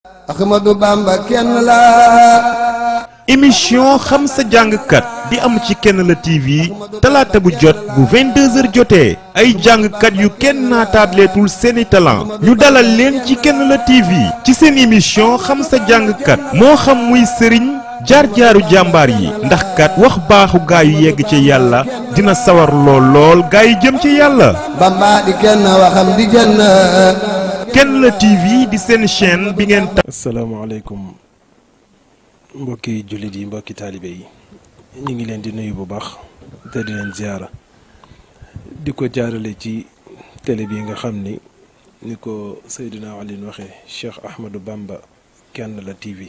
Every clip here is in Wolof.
Ahmadou Bamba kenn la. émission xam sa jàngkat di am ci kenn la TV talaata bu jot bu 22h jotee ay jàngkat yu kenn naataableetul seeni talent ñu dalal leen ci kenn la TV ci seen émission xam sa jàngkat moo xam muy sëriñ jaar-jaaru jàmbaar yi ndax kat wax baaxu gaa yu yegg ci yàlla dina sawar lool gaa yi jëm ci yàlla. Bamba di kenn waxam di jënn. kenn la TV di seen chaîne bi ngeen ta. asalaamaaleykum mbokki jullit yi mbokki taalibe yi ñu ngi leen di nuyu bu baax te di leen ziara di ko jaarale ci télé bi nga xam ni ko Seydina Alioune waxee Cheikh Ahmadou Bamba kenn la TV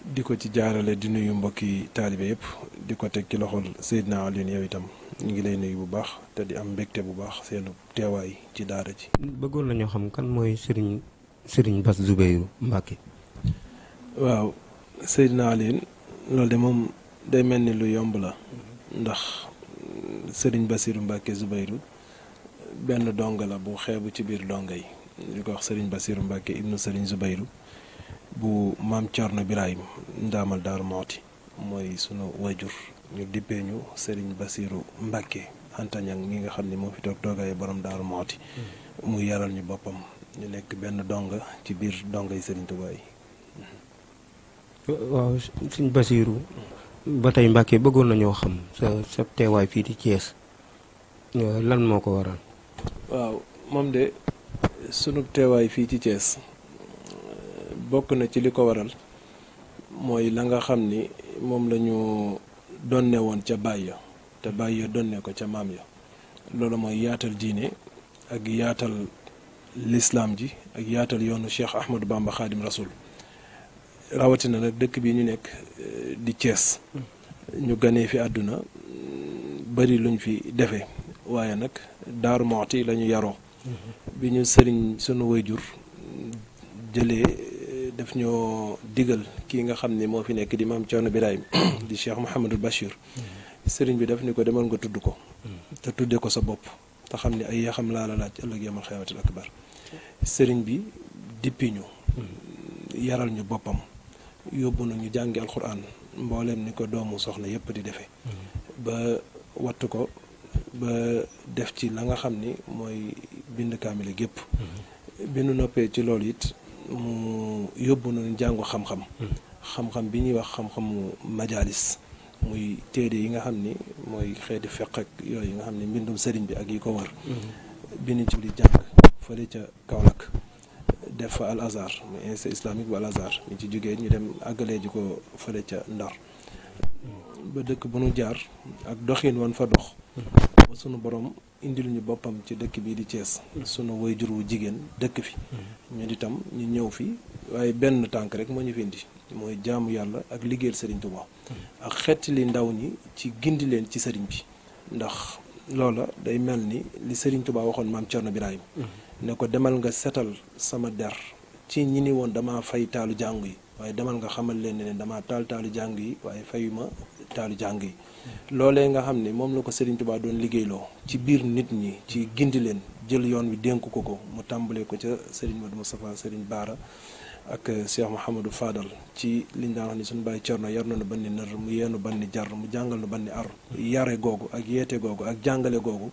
di ko ci jaarale di nuyu mbokki taalibe yëpp di ko teg ci loxol Seydina Alioune yow itam ñu ngi lay nuyu bu baax te di am mbégte bu baax seenu teewaay ci daara ji. bëggoon nañoo xam kan mooy Serigne Bass Zoubeyrou Mbacké. waaw Seydina Alioune loolu de moom day mel ni lu yomb la ndax Serigne Bassirou Mbacké Zoubeyrou benn donga la bu xeebu ci biir donga yi di ko wax Serigne Bassirou Mbacké ibnu Serigne Zoubeyrou bu maam Thierno Birahim ndaamal Daaru Mooti mooy sunu wajur ñu dippee ñu Serigne Bassirou Mbacké antañang mi nga xam ne moo fi toog toogaayu borom Daaru Mooti muy yaral ñu boppam ñu nekk benn donga ci biir donga yi Serigne Touba yi. waaw Serigne Bassirou ba tey Mbacké bëggoon nañoo xam sa teewaay fii di Thiès lan moo ko waral. waaw moom de sunu teewaay fii ci Thiès bokk na ci li ko waral mooy la nga xam ni moom la ñu donne woon ca baay ya te baay ya donne ko ca maam ya loolu mooy yaatal diine ak yaatal lislaam ji ak yaatal yoonu Cheikh Ahmadou Bamba Khadim Rasoul rawatina nag dëkk bi ñu nekk di Thiès ñu ganee fi àdduna bari luñ fi defee waaye nag Daaru Mooti la ñu yaroo bi ñu sëriñ sunu wayjur jëlee daf ñoo digal kii nga xam ne moo fi nekk di maam Thierno Birahim di Cheikh Mouhamadul Bachir sëriñ bi daf ni ko demal nga tudd ko te tudde ko sa bopp te xam ne ay yaxam laa la laaj ëllëg yamal xewatil akbar sëriñ bi dippi ñu yaral ñu boppam yóbbu na ñu jàngi alxuraan mbooleem ni ko doomu soxna yépp di defee ba wattu ko ba def ci la nga xam ni mooy bind kaamile gépp bi nu noppee ci loolu it mu yóbbu nañu jàngu xam-xam bi ñuy wax xam-xamu majalis muy téere yi nga xam ni mooy xeeti feq ak yooyu nga xam ni mbindum sëriñ bi ak yi ko war bi ñu ci di jàng fële ca Kaolack def fa al azhar muy institut islamique bu al azhar ñu ci jógee ñu dem àggalee ji ko fële ca Ndar ba dëkk bu nu jaar ak doxin wan fa dox ba sunu borom indil ñu boppam ci dëkk bii di Thiès sunu wayjur wu jigéen dëkk fi ñu itam ñu ñëw fi waaye benn tànk rek moo ñu fi indi mooy jaamu yàlla ak liggéeyal Serigne Touba ak xetti li ndaw ñi ci gindi leen ci Serigne bi ndax loola day mel ni li Serigne Touba waxoon maam Thierno Birahim ne ko demal nga setal sama der ci ñi ni woon dama fay taalu jàngu yi waaye demal nga xamal leen ne dama taalu jàng yi waaye fayuma taalu jàng yi loolee nga xam ne moom la ko Serigne Touba doon liggéeyloo ci biir nit ñi ci gindi leen jël yoon wi dénk ko mu tàmbalee ko ca Serigne Modou Moustapha Serigne Baara ak Cheikh Mouhamadou Fadal ci liñ daan wax ni suñu bàyyi Cerno yar na nu banni nër mu yeenu banni jar mu jàngal nu banni ar yare googu ak yeete googu ak jàngale googu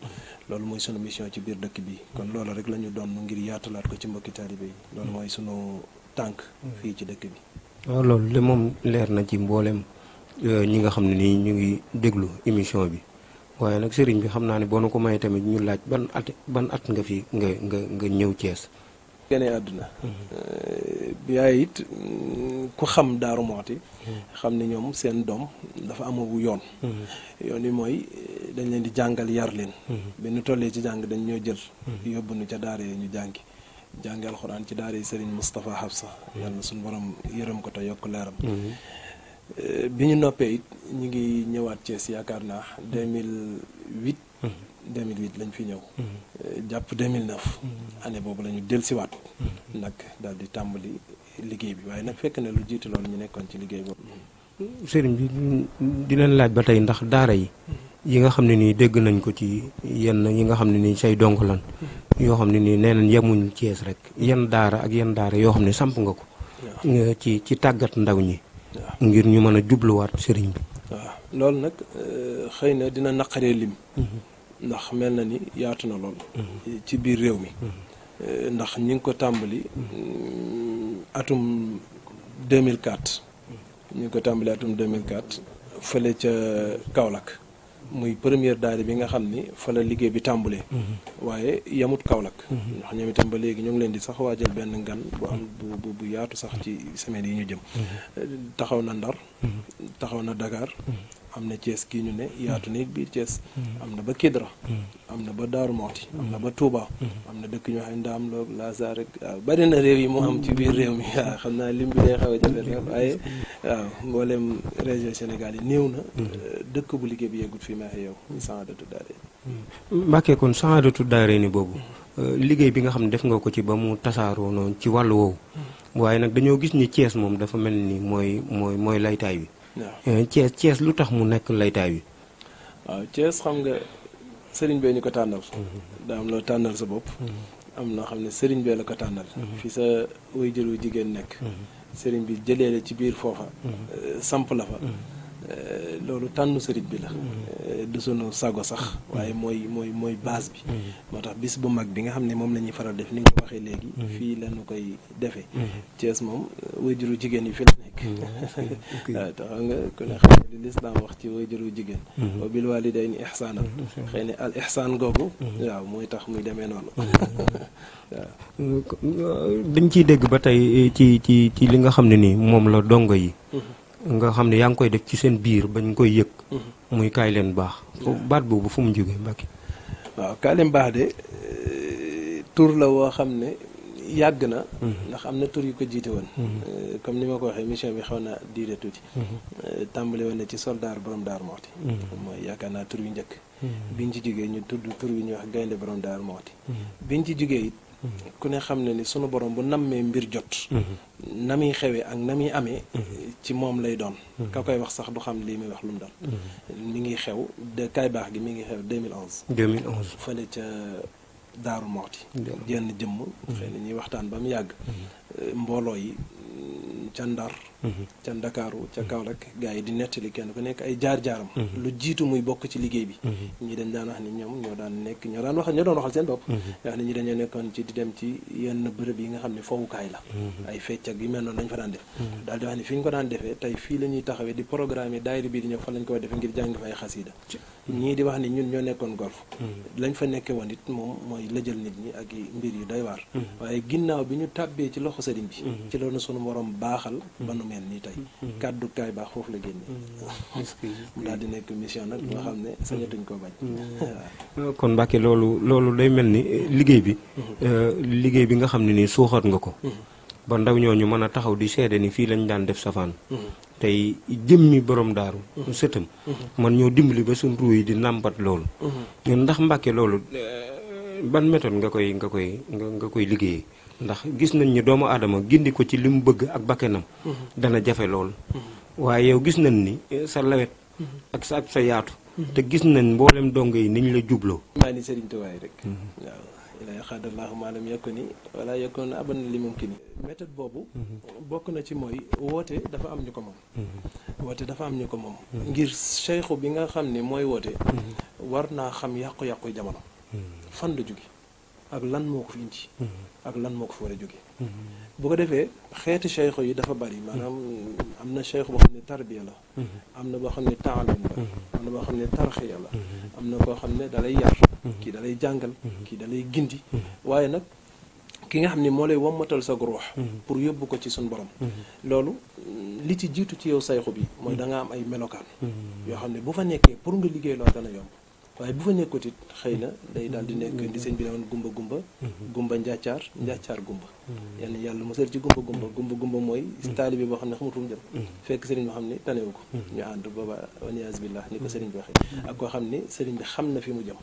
loolu mooy sunu mission ci biir dëkk bi kon loolu rek la ñu doon ngir yaatalaat ko ci mbokki taalibe yi loolu mooy sunu tànk fii ci dëkk bi. waaw loolu de moom leer na ci mboolem ñi nga xam ne nii ñu ngi déglu émission bi waaye nag sëriñ bi xam naa ne boo na ko mayee tamit ñu laaj ban at nga fi nga ñëw Thiès. gane àdduna yaay it ku xam Daaru Mooti xam ne ñoom seen doom dafa amawu yoon yi mooy dañ leen di jàngal yar leen bi ñu tollee ci jàng dañ ñoo jël yóbbu nu ca daara yi ñu jàngi alxuraan ci daara yi Serigne Moustapha Habsa yàlla na suñu borom yërëm ko te yokk leeram bi ñu noppee it ñu ngi ñëwaat Thiès yaakaar naa 2008 lañ fi ñëw jàpp 2009 année boobu la ñu dellusiwaat nag daal di tàmbali liggéey bi waaye nag fekk na lu jiitu loolu ñu nekkoon ci liggéey boobu. sëriñ bi di leen laaj ba tey ndax daara yi nga xam ne nii dégg nañ ko ci yenn yi nga xam ne nii say donk lan yoo xam ne nii nee nañ yemuñ Thiès rek yan daara ak yan daara yoo xam ne samp nga ko ci tàggat ndaw ñi ngir ñu mën a jubluwaat sëriñ bi. waaw loolu nag xëy na dina naqaree lim ndax mel na ni yaatu na lool ci biir réew mi ndax ñi ngi ko tàmbali atum 2004 ñi ngi ko tàmbali atum 2004 fële ca Kaolack muy première daara bi nga xam ni fa la liggéey bi tàmbulee waaye yamut Kaolack ndax ñoom itam ba léegi ñoo ngi leen di sax waajal benn ngan bu am bu yaatu sax ci semaine yi ñu jëm taxaw na Ndar taxaw na Dakar am na Thiès kii ñu ne yaatu na biir Thiès am na ba Kidra am na ba Daaru Moxti am na ba Touba am na dëkk ñu wax Ndaam Loog Laasar rek waaw bari na réew yi mu am ci biir réew mi waaw xam naa lim bi day xaw a jafe rek waaye waaw mboolem région Sénégal yi néew na dëkk bu liggéey bi yeggut fii maaxe yow Saadatu Daarayni. Mbàkke kon Saadatu Daarayni boobu liggéey bi nga xam ne def nga ko ci ba mu tasaaroo noonu ci wàllu woowu waaye nag dañoo gis ni Thiès moom dafa mel ni mooy laytaay bi. waaw Thiès lu tax mu nekk laytaay bi. waaw Thiès xam nga sëriñ bee ñu ko tànnal. daa am loo tànnal sa bopp. am na xam ne sëriñ bee la ko tànnal. fi sa waajur wu jigéen nekk. sëriñ bi jëlee la ci biir foofa. samp la fa. loolu tànnu sëriñ bi la. du sunu sago sax. waaye mooy base bi. moo tax bis bu mag bi nga xam ne moom la ñuy faral def ni nga ko waxee léegi. fii la ñu koy defee. Thiès moom waajuru jigéen yi fi la nekk. waaw te xam nga ku ne xam ne li lislaam wax ci waajuru jigéen. wa bil waalidayni ihsaanan. xëy na al ihsaan googu. waaw mooy tax muy demee noonu. waaw dañ ciy dégg ba tey ci li nga xam ne nii moom la dongo yi. nga xam ne yaa ngi koy def ci seen biir bañ koy yëg. muy kaay leen baax. baat boobu fu mu jógee Mbàkke. waaw kaay leen baax de tur la woo xam ne yàgg na. ndax am na tur yu ko jiite woon. comme ni ma ko waxee mission bi xaw na diire tuuti. tàmbale woon na ci soldaar borom Daaru Moxti. mooy yaakaar naa tur yu njëkk. biñ ci jógee ñu tudd tur yu ñuy wax gaynde borom Daaru Moxti. biñ ci jógee it. ku ne xam ne ni sunu borom bu nammee mbir jot. na muy xewee ak na muy amee. ci moom lay doon. ka koy wax sax du xam lii muy wax lu mu doon. mi ngi xew kaay baax gi mi ngi xew 2011. 2011 fële ca Daaru Moxti. jenn jëmm. xëy na ñuy waxtaan ba mu yàgg. mbooloo yi ca Ndar. ca Ndakaaru ca Kaolack gars yi di nettali kenn ku nekk ay jaar-jaaram. lu jiitu muy bokk ci liggéey bi. ñi dañ daan wax ni ñoom ñoo doon waxal seen bopp. wax ni ñi dañoo nekkoon ci di dem ci yenn bërëb yi nga xam ne fowukaay la. ay fecc ak yu mel noonu lañ fa daan def. daal di wax ni fi ñu ko daan defee tey fii la ñuy taxawee di programme daayira bi di ñëw fa lañ ko defee ngir jàng fa ay xasiida. ñii di wax ni ñun ñoo nekkoon golf. lañ fa nekkee woon it moom mooy lëjal nit ñi ak mbir yu doy waar. waaye ginnaaw bi ñu tàbbee ci loxo sëriñ bi. ci loolu sunu borom baaxal ba nu mel nii tey. kàddu kaay baax foofu la génne. mu daal di nekk mission nag nga xam ne sañatuñ koo bañ. kon Mbàkke loolu day mel ni liggéey bi. liggéey bi nga xam ne nii suuxat nga ko. ba ndaw ñooñu mën a taxaw di seede ni fii lañ daan def safaan. tey jëmmi borom daaru sëtam man ñoo dimbali ba suñ ruu yi di nàmbat loolu. ñun ndax Mbàkke loolu ban méthode nga koy liggéeyee. ndax gis nañ ni doomu aadama gindi ko ci li mu bëgg ak bakkenam dana jafe lool. waaye yow gis nañ ni sa lawet ak sa yaatu. te gis nañ mboolem dongo yi niñ la jubloo. maa ni Sëriñ Tuubaa rek. waaw ilaa xaadallahu maalam yokku ni wala yokku na aban li mum ki ni méthode boobu. bokk na ci mooy woote dafa am ñu ko moom. woote dafa am ñu ko moom. ngir seyxu bi nga xam ne mooy woote. war naa xam yàqu-yàqu jamono. fan la jóge ak lan moo ko fi indi. ak lan moo ko fi war a jóge bu ko defee xeeti cheikh yi dafa bari maanaam am na cheikh boo xam ne tarbiya la. am na boo xam ne taalim la. am na boo xam ne tarxiya la. am na koo xam ne dalay yar. kii dalay jàngal. kii dalay gindi. waaye nag ki nga xam ne moo lay wommatal sa ruux. pour yóbbu ko ci suñ borom. loolu li ci jiitu ci yow sayxu bi mooy da nga am ay melokaan. yoo xam ne bu fa nekkee pour nga liggéey loolu dana yomb. waaye bu fa nekkut it xëy na day daal di nekk di sëñ bi ne woon gumba njàccaar gumba yenn yàlla mosal ci gumba mooy taalibe boo xam ne xamut fu mu jëm fekk sëriñ boo xam ne tanewu ko ñu ànd booba waniyaas billah ni ko sëriñ bi waxee ak koo xam ne sëriñ bi xam na fi mu jëm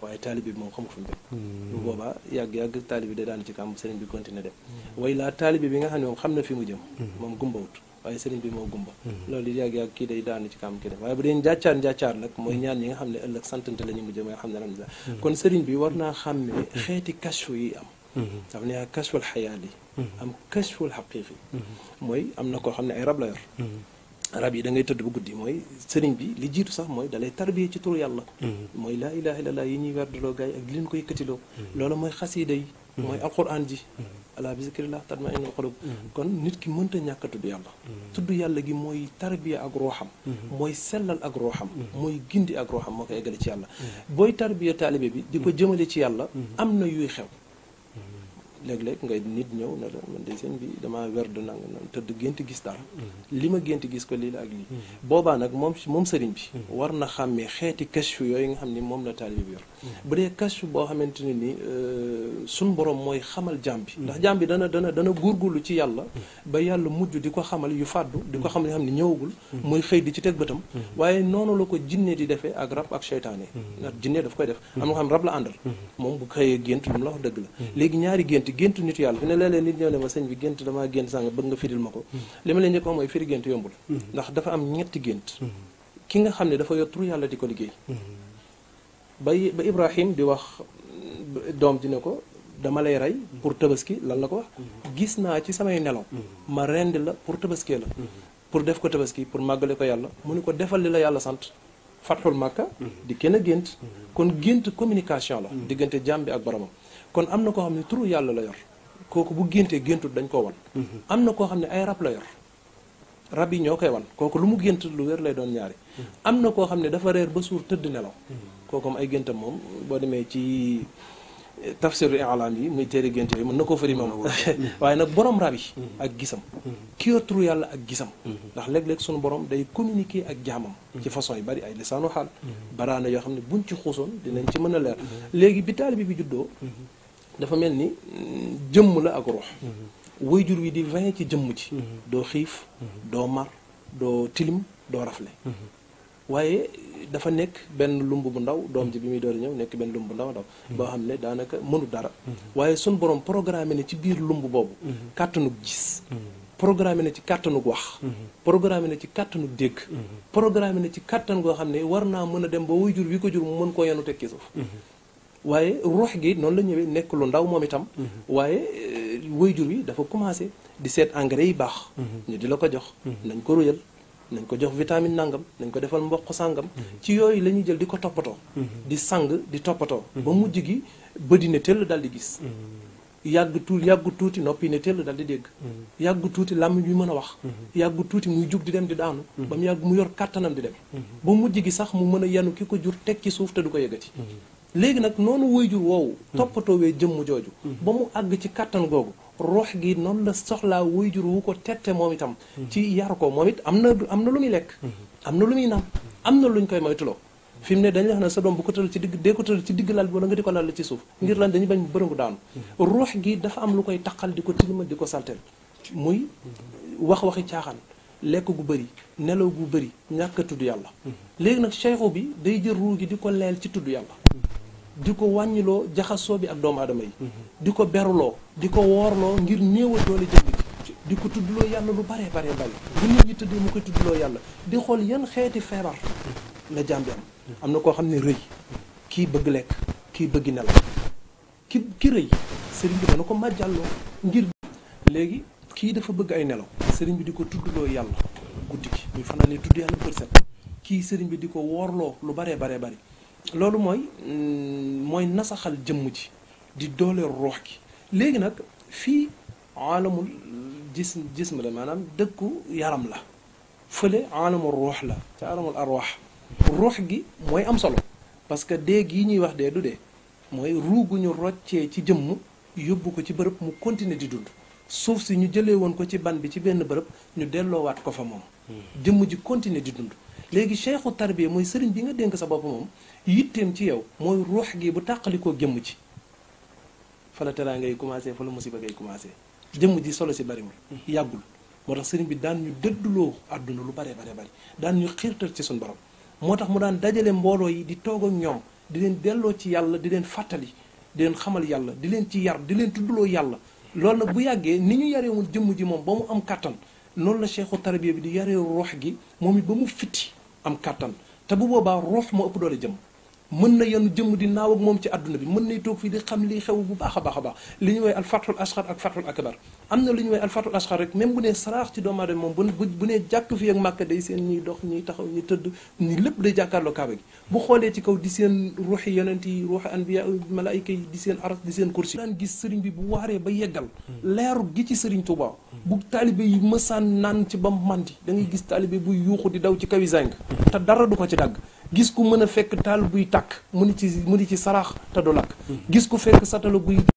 waaye taalibe bi moom xamut fu mu jëm bu boobaa yàgg taalibe day daan ci kam sëriñ bi continuer dem way laa taalibe bi nga xam ne moom xam na fi mu jëm moom gumbawut waaye sëriñ bi moo gumba loolu yàgg kii day daanu ci kam kii def waaye bu dee njàccaar nag mooy ñaan ñi nga xam ne ëllëg santante la ñu mujj mooy xam ne alhamdulilah kon sëriñ bi war naa xàmmee xeeti kashfu yi am dafa ne kashful xayaali am kashful xaqiiqi mooy am na koo xam ne ay rab la yor rab yi da ngay tëdd bu guddi mooy sëriñ bi li jiitu sax mooy dalay tarbiye ci turu yàlla mooy laa ilaha illallah yi ñuy werdaloo gars yi ak li leen ko yëkkatiloo loolu mooy xasiida yi mooy alquran ji ala bi zikrillah tatma'innul qulub kon nit ki mënta ñàkk a tudd yàlla tudd yàlla gi mooy tarbiya ak ruuxam mooy sellal ak ruuxam mooy gindi ak ruuxam moo koy eggale ci yàlla booy tarbiya taalibe bi di ko jëmale ci yàlla am na yuy xew léeg-léeg ngay nit ñëw ne la man de sëñ bi damaa werd nanga nan tëdd gént gis dara li ma gént gis ko lii la ak lii boobaa nag moom sëriñ bi war na xàmmee xeeti kashfu yooyu nga xam ni moom la taalibe bi yor bu dee kashfu boo xamante ne ni suñ borom mooy xamal jaam bi ndax jaam bi dana góorgóorlu ci yàlla ba yàlla mujj di ko xamal yu fàddu di ko xamal yoo xam ne ñëwagul muy xëy di ci teg bëtam waaye noonu la ko jinne di defee ak rab ak seytaane ndax jinne daf koy def am na xam rab la àndal moom bu xëyee gént lu mu la wax dëgg la léegi ñaari géntu nitu yàlla fi ne léeg-léeg nit ñëw ne ma sëñ bi gént damaa gént sànga bëgg nga firil ma ko li ma leen njëkk mooy firi gént yombul ndax dafa am ñetti gént ki nga xam ne dafa yor turu yàlla di ko liggéey ba Ibrahim di wax doom ji ne ko dama lay rey pour tabaski lan la ko wax gis naa ci samay nelaw ma rendi la pour tabaskee la pour def ko tabaski pour màggale ko yàlla mu ne ko defal li la yàlla sant fatxul màkka di kenn a gént kon gént communication la diggante jaam bi ak boromam kon am na koo xam ne turu yàlla la yor kooku bu géntee géntut dañ koo wan am na koo xam ne ay rab la yor rab yi ñoo koy wan kooku lu mu gént lu wér lay doon ñaari am na koo xam ne dafa reer ba suur tëdd nelaw kooku am ay géntam moom boo demee ci tafsiru i'lam yi muy téere gént yooyu mën na koo fëri moom waaye nag borom rab yi ak gisam ki yor turu yàlla ak gisam ndax léeg-léeg suñu borom day communiquer ak jaamam ci façon yu bari ay lisaanu xaal baraana yoo xam ne buñ ci xuusoon dinañ ci mën a leer léegi bi taalibe bi juddoo dafa mel ni jëmm la ak ruux waajur wi di veillé ci jëmm ji doo xiif doo mar doo tilim doo rafle waaye dafa nekk benn lumb bu ndaw doom ji bi muy door a ñëw nekk benn lumb bu ndaw boo xam ne daanaka mënu dara waaye sun borom programme ne ci biir lumb boobu kàttanug gis programme ne ci kàttanug wax programme ne ci kàttanug dégg programme ne ci kàttan goo xam ne war naa mën a dem ba waajur wi ko jur mu mën koo yenu teg ci suuf waaye ruux gi noonu la ñëwee nekk lu ndaw moom itam waaye waajur wi dafa commencé di seet engrais yi baax ñu di la ko jox nañ ko ruyal nañ ko jox vitamine nangam nañ ko defal mboq sàngam ci yooyu la ñuy jël di ko toppatoo di sang di toppatoo ba mujj gi bëdi ne tëll dal di gis yàggu tuuti noppi ne tëll dal di dégg yàggu tuuti làmmiñ bi mën a wax yàggu tuuti muy jug di dem di daanu ba mu yàgg mu yor kàttanam di dem ba mujj gi sax mu mën a yanu ki ko jur teg ci suuf te du ko yëgati léegi nag noonu waajur woowu toppatoowee jëmm jooju ba mu àgg ci kàttan googu ruux gi noonu la soxlaa waajur wu ko tette moom itam ci yar ko moom it am na lu muy lekk am na lu muy naan am na luñ koy moytuloo fi mu ne dañuy wax ne sa doom bu ko tëral ci digg dee ko tëral ci digg lal bi wala nga di ko lal ci suuf ngir lan dañuy bañ mu bërëngu daanu ruux gi dafa am lu koy taqal di ko tilima di ko salteel muy waxi caaxaan lekk gu bëri nelaw gu bëri ñàkk a tudd yàlla léegi nag cheikhu bi day jël ruu gi di ko leel ci tudd yàlla di ko wàññiloo jaxasoo bi ak doomu aadama yi di ko beruloo di ko woorloo ngir néewal doole jëmm ji di ko tuddloo yàlla lu baree baree bari bu nit ñi tëddee mu koy tuddloo yàlla di xool yan xeeti feebar la jaam bi am na koo xam ne rëy kii bëgg lekk kii bëgg nelaw ki rëy sëriñ bi dana ko màjjàlloo ngir léegi kii dafa bëgg ay nelaw sëriñ bi di ko tuddloo yàlla guddi gi muy fanaan ni tudd yàlla bët set kii sëriñ bi di ko woorloo lu baree baree bari loolu mooy nasaxal jëmm ji di doole ruux gi léegi nag fii alamul jism la maanaam dëkku yaram la fële alamul ruux la ca alamul arwaax ruux gi mooy am solo parce que dee gii ñuy wax dee du dee mooy ruugu ñu roccee ci jëmm yóbbu ko ci bërëb mu continuer di dund suuf si ñu jëlee woon ko ci ban bi ci benn bërëb ñu delloowaat ko fa moom jëmm ji continuer di dund léegi cheikhu tarbiya mooy sëriñ bi nga dénk sa bopp moom yitteem ci yow mooy ruux gi bu tàqalikoo jëmm ji fa la teraa ngay commencé fa la musiba ngay commencé jëmm ji solo si bariwul yàggul moo tax sëriñ bi daan ñu dëdduloo àdduna lu bare bari daan ñu xiirtal ci suñu borom moo tax mu daan dajale mbooloo yi di toog ak ñoom di leen delloo ci yàlla di leen fàttali di leen xamal yàlla di leen ci yar di leen tuddloo yàlla loolu nag bu yàggee ni ñu yareewul jëmm ji moom ba mu am kàttan noonu la cheikhu tarbiya bi di yaree ruux gi moom it ba mu fitti am kàttan te bu boobaa ruux moo ëpp doole jëmm mën na yenu jëmm di naaw ak moom ci àdduna bi mën nay toog fii di xam li xew bu baax a baax a baax li ñu woy alfathul ashar ak fathul akbar am na lu ñu woy alfathul ashar rek même bu nee saraax ci doomu aadama moom bu nee jàkk fii ak màkk day seen ñuy dox ñuy taxaw ñuy tëdd ni lépp day jàkkaarloo kaaba gi bu xoolee ci kaw di seen ruuxi yonent yi ruuxi anbiya malaayika yi di seen aras di seen kursi daan gis sëriñ bi bu waaree ba yeggal leeru gi ci sëriñ Tuubaa bu taalibe yi mësaan naan ci ba mandi da ngay gis taalibe buy yuuxu di daw ci kawi zang te dara du ko ci dagg gis ku mën a fekk taal buy tàkk mu ni ci saraax te du lakk gis ku fekk satala buy